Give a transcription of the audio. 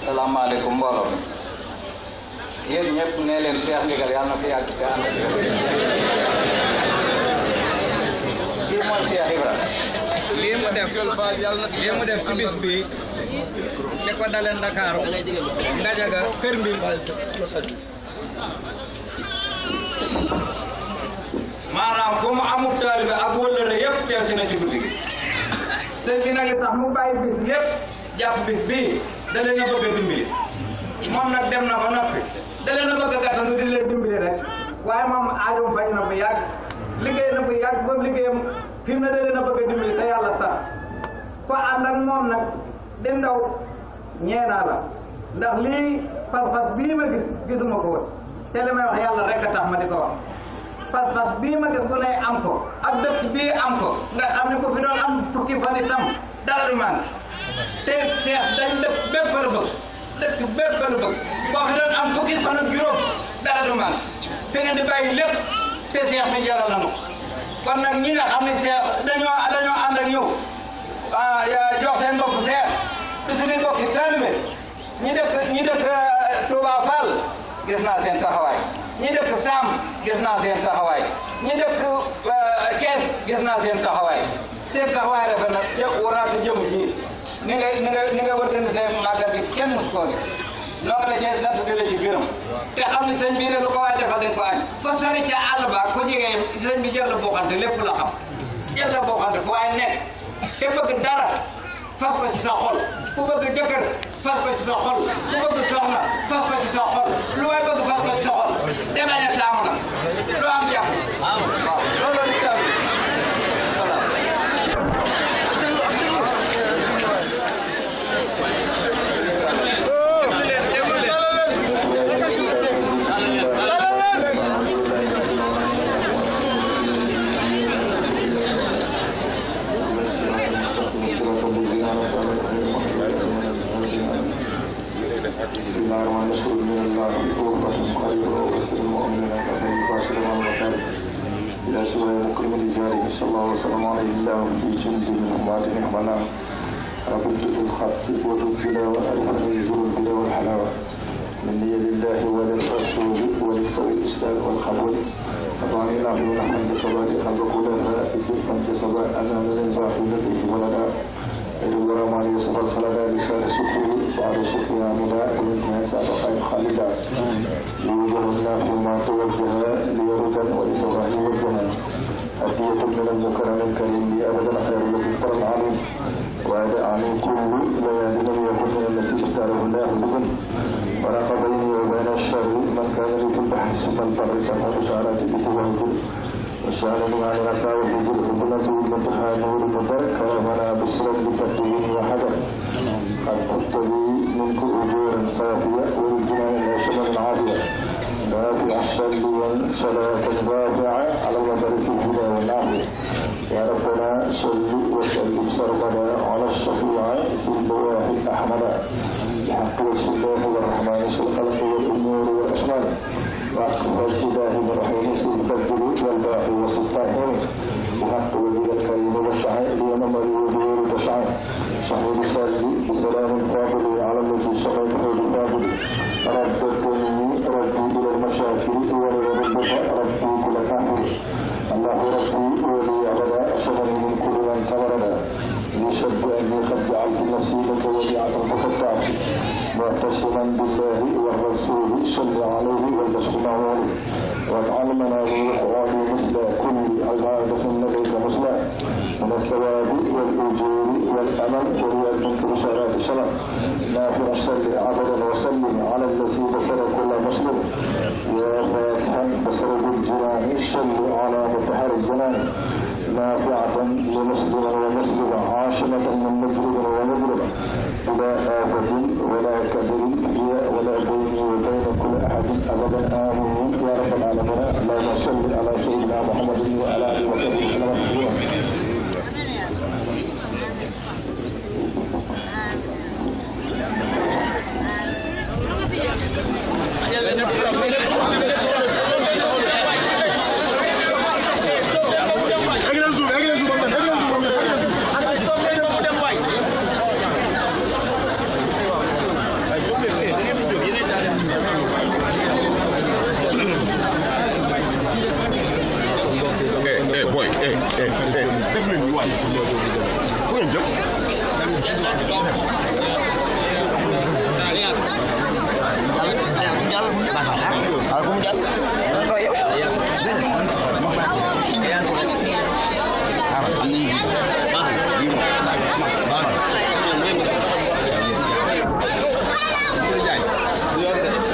Assalamualaikum mbooloo yéen ñëpp nee leen Cheikh Ndigal yàlla na fi yàgg te ànd ak kii mooy Cheikh Ibra lii mu def ci bis bi li ko dalee Ndakaaru Ngajaga Kër Mbir maanaam ku mu amul taalibe ak wëllëre yëpp teew si na ci guddi gi sëñ bi nag tax mu bàyyi bis yëpp jàpp bis bii da leen a bëgg a dimbali moom nag dem na ba noppi da leen a bëgg a gàttal di leen dimbali rek waaye moom aajoom fay na bu yàgg liggéey na bu yàgg ba liggéeyam fi mu ne da leen a bëgg a dimbali te yàlla sax ko ànd ak moom nag di ndaw ñeenaa la ndax lii pas-pas bii ma gisuma ko woon te li may wax yàlla rek a tax ma di ko wax pas-pas bii ma gis ku ne am ko ak dëkk bii am ko nga xam ne ko fi doon am fukki fan itam dara du man te Seex dañ dëkk bépp la bëgg dëkk bépp la bëgg boo fi doon am fukki fan ak juróom dara du man fi ngeen di bàyyi lépp te Seex mi jaral na kon nag ñi nga xam ne Seex dañoo ànd ak ñëw jox seen bopp Seex du suñu mbokki taalibe ñi dëkk Touba Fall gis naa seen taxawaay ñi dëkk Sam gis naa seen taxawaay ñi dëkk Kees gis naa seen taxawaay rafet na yëpp war naa ko jëm ji ni nga organisé màggal gi kenn mosu koo gis noo ko la cee sant di la ci gërëm te xam ne sëñ bi ne lu ko waay defal dañ ko añ ko sori ca àll ba ko jegee sëñ bi jël la bokkante lépp la xam jël la bokkante fu waay nekk te bëgg dara fas ko ci sa xol ku bëgg jëkkër fas ko ci sa xol ku bëgg soxna fas ko ci sa xol lu waay bëgg fas ko ci sa xol te bañ a taamu na lu am jàpp waaw loolu li tam بحق وجه الله والرحمن في الخلق والأمور والأسماء وحق وجه الله والرحيم في البدل والباقي والسلطان بحق وجه الكريم والشعائر ونمر ودور الشعائر صحيح سالي بسلام فاضل على الذي سميته بفاضل رددني ربي إلى المشاكل ولربك ربي كل كافر الله ربي ولي أبدا أصبني من كل من تمرنا يشد أني قد جعلت نفسي لك وديعة مقطعة معتصما بالله والرسول صلى عليه وسلم عليه واجعل منابر وعدي مثل كل عبادة لديك مثلا من الثواب والأجور والأمل ورياض منك رسالات السلام نافع صل عبدا وسلم على الذي بصر كل مسلم وفاتحا بصر بالجنان صل على مطهر الجنان نافعة لمسلم ومسلم عاشمة من مجرم ومجرم بلا آفة ولا كبر ولا بيني وبين كل أحد أبدا آمين يا رب العالمين اللهم صل على سيدنا محمد وعلى آله وصحبه وسلم boy, definitely you are. Go and jump.